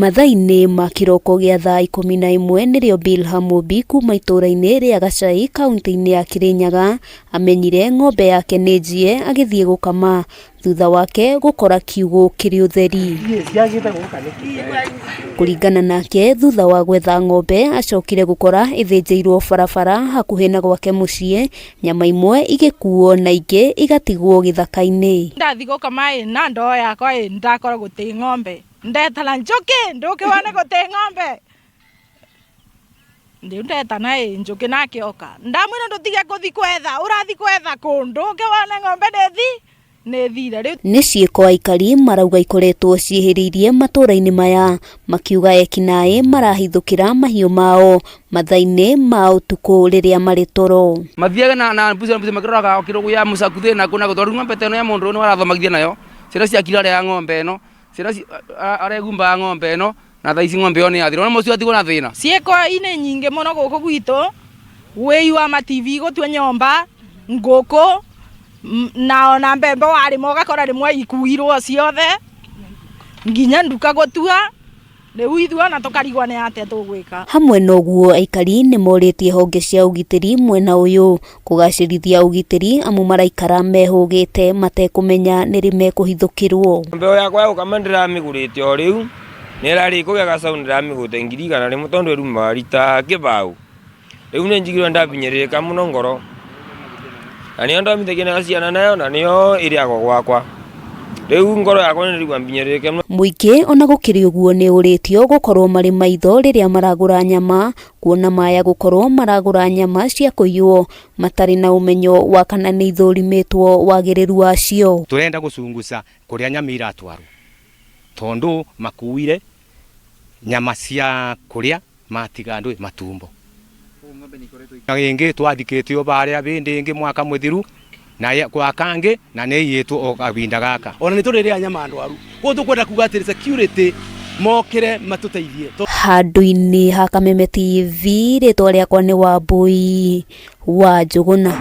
Mathaa-inĩ ma kĩroko gĩa thaa 11 nĩrĩo Bilha Mũmbi kuma itũũra-inĩ rĩa Gacai kauntĩ-inĩ ya Kĩrĩnyaga amenyire ng'ombe yake nĩ njiye agĩthiĩ gũkama thutha wake gũkora kiugũ kĩrĩ ũtheri. Kũringana nake, thutha wa gwetha ng'ombe acokire gũkora ĩthĩnjĩirwo barabara hakuhĩ na gwake mũciĩ, nyama imwe igĩkuo na ingĩ igatigwo gĩthaka-inĩ. Ndathi gũkama ĩ na ndoo yakwa ĩ ndakora gũtĩ ng'ombe ndetana njũkĩ ndũkĩ wone gũtĩ ng'ombe rĩu ndetana ĩ njũkĩ nake oka ndamwĩra ndũtige kũthi kwetha ũrathi kwetha kũ ndũke wone ng'ombe nĩthi nĩthire rĩu. Nĩ ciĩko aikari marauga ikoretwo ciĩhĩrĩirie matũra-inĩ maya, makiuga ekinaĩ marahithũkĩra mahiũ mao mathaa-inĩ ma ũtukũ rĩrĩa marĩ toro. Mathiaga na na mbuzi na mbuzi makiroraga kirogo ya mucakuthi na kuna gutwaru ng'ombe teno ya mundu ni warathomagia nayo ciana ciakira aria ng'ombe ino ciana aregumbaga ng'ombe ino na thaa ici ng'ombe ĩyo nĩ yathira ona mũciĩ atigwo na thĩna. Ciĩko inĩ nyingĩ mũno gũkũ gwitũ, wĩi wa ma TV gũtua nyomba, ngũkũ na ona mbembe warĩma ũgakora rĩmwe ikuirwo ciothe, nginya nduka gũtua, rĩu ithuĩ ona tũkarigwo nĩ atĩa tũgwĩka. Hamwe na ũguo aikari nĩ morĩtie honge cia ũgitĩri mwena ũyũ kũgacĩrithia ũgitĩri amu maraikara mehũgĩte matekũmenya nĩrĩ mekũhithũkĩrwo. Mbeũ yakwa ya gũkama ndĩramĩgũrĩte o rĩu, nĩ ĩrarĩ kũgĩa gacaũ ndĩramĩgũrĩte 100,000 tondũ ĩrumaga rita kĩbaũ. Rĩu nĩ njiguire ndabinyĩrĩrĩka mũno ngoro, na nĩyo ndomithagia nayo ciana nayo na nĩyo ĩrĩagwo gwakwa. Rĩu ngoro yakwa nĩ ndĩraigua mbinyĩrĩrĩke mũno. Mũingĩ ona gũkĩrĩ ũguo nĩ ũrĩtio gũkorwo marĩ maitho rĩrĩa maragũra nyama kuona maya gũkorwo maragũra nyama cia kũiywo matarĩ na ũmenyo wa kana nĩ ithũrimĩtwo wagĩrĩru wacio. Tũrenda gũcunguca kũrĩa nyama iratwarwo tondũ makuire nyama cia kũrĩa matiga ndũĩ matumbo. Na ĩngĩ twathikĩtio barĩa bĩndĩ ĩngĩ mwaka mũthiru na kwa kangĩ na nĩ iyĩtwo o kabinda gaka. Ona nĩ tũrĩrĩa nyama ndwaru. Koguo tũkwenda kuga atĩrĩ security mokĩre matũteithie. Handũ-inĩ ha Kameme TV, rĩtwa rĩakwa nĩ Wambui wa Njũgũna.